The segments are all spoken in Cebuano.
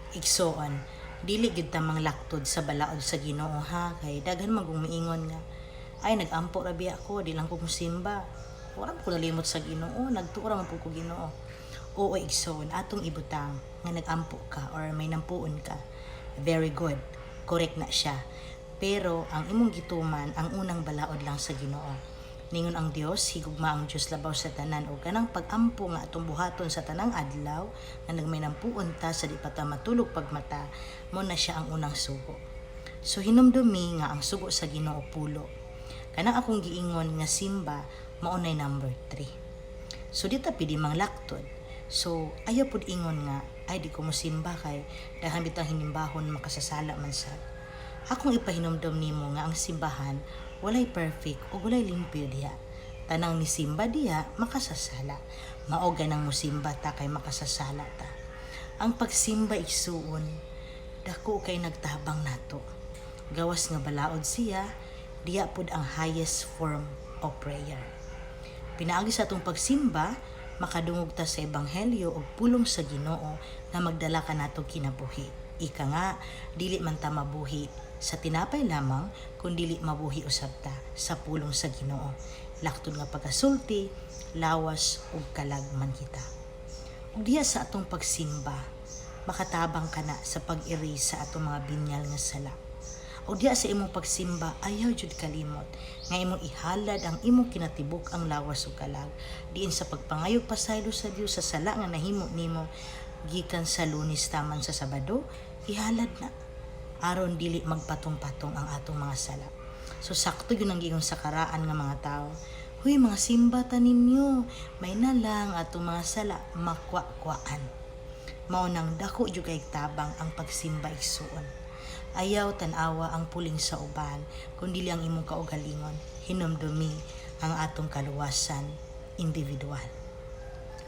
Igsoon, dili gyud ta manglaktod sa balaod sa Ginoo ha, kay daghan man kung miingon nga, "Ay, nagampo ra biya ko, di lang ko musimba. Wala ko nalimot sa Ginoo, nagtuo ra man pud ko Ginoo." Oo, igsoon, atong ibutang nga nagampo ka or may nampuon ka. Very good. Correct na siya. Pero ang imong gituman ang unang balaod lang sa Ginoo. Ningon ang Dios, higugma ang Dios labaw sa tanan, ug kanang pagampo nga atong buhaton sa tanang adlaw nga nagmay nampuon ta sa di pa ta matulog pagmata, mo na siya ang unang sugo. So hinumdumi nga ang sugo sa Ginoo pulo. Kanang akong giingon nga simba mao nay number 3. So di ta pidi manglaktod. So ayaw pud ingon nga, "Ay, di ko mosimba kay daghan bitang hinimbahon, makasasala man sa." Akong ipahinumdom nimo nga ang simbahan walay perfect ug walay limpyo diha. Tanang nisimba diha makasasala. Mao ganang musimba ta kay makasasala ta. Ang pagsimba, igsuon, dako kay nagtabang nato. Gawas nga balaod siya, diya pud ang highest form of prayer. Pinaagi sa atong pagsimba, makadungog ta sa ebanghelyo ug pulong sa Ginoo nga magdala kanato kinabuhi. Ika nga, dili man ta mabuhi sa tinapay lamang, kun dili mabuhi usab ta sa pulong sa Ginoo. Laktod nga pagkasulti, lawas ug kalag man kita. Ug diha sa atong pagsimba, makatabang kana sa pag-erase sa atong mga binyal nga sala. Ug diha sa imong pagsimba, ayaw jud kalimot nga imong ihalad ang imong kinatibuk ang lawas ug kalag diin sa pagpangayog pasaylo sa Dios sa sala nga nahimo nimo gikan sa Lunes taman sa Sabado, ihalad na aron dili magpatong-patong ang atong mga sala. So sakto yun ang giingon sa karaan nga mga tao. "Huy, mga simba ta ninyo, may na lang atong mga sala makwa-kwaan." Mao nang dako jud kay tabang ang pagsimba, igsuon. Ayaw tan-awa ang puling sa uban, kun dili ang imong kaugalingon. Hinumdumi ang atong kaluwasan individual.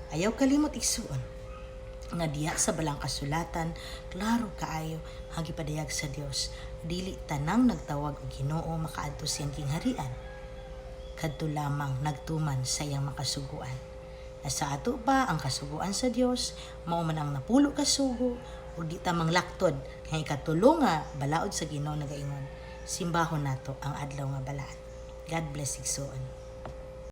Ayaw kalimot, igsuon, nga diya sa balang kasulatan, klaro kaayo ang gipadayag sa Dios, dili tanang nagtawag og Ginoo makaadto sa iyang gingharian, kadto lamang nagtuman sa iyang makasuguan. Na sa ato pa ang kasuguan sa Dios mao man ang napulo ka sugo, ug di ta manglaktod kay ikatulo nga balaod sa Ginoo nagaingon, simbahon nato ang adlaw nga balaan. God bless, igsoon.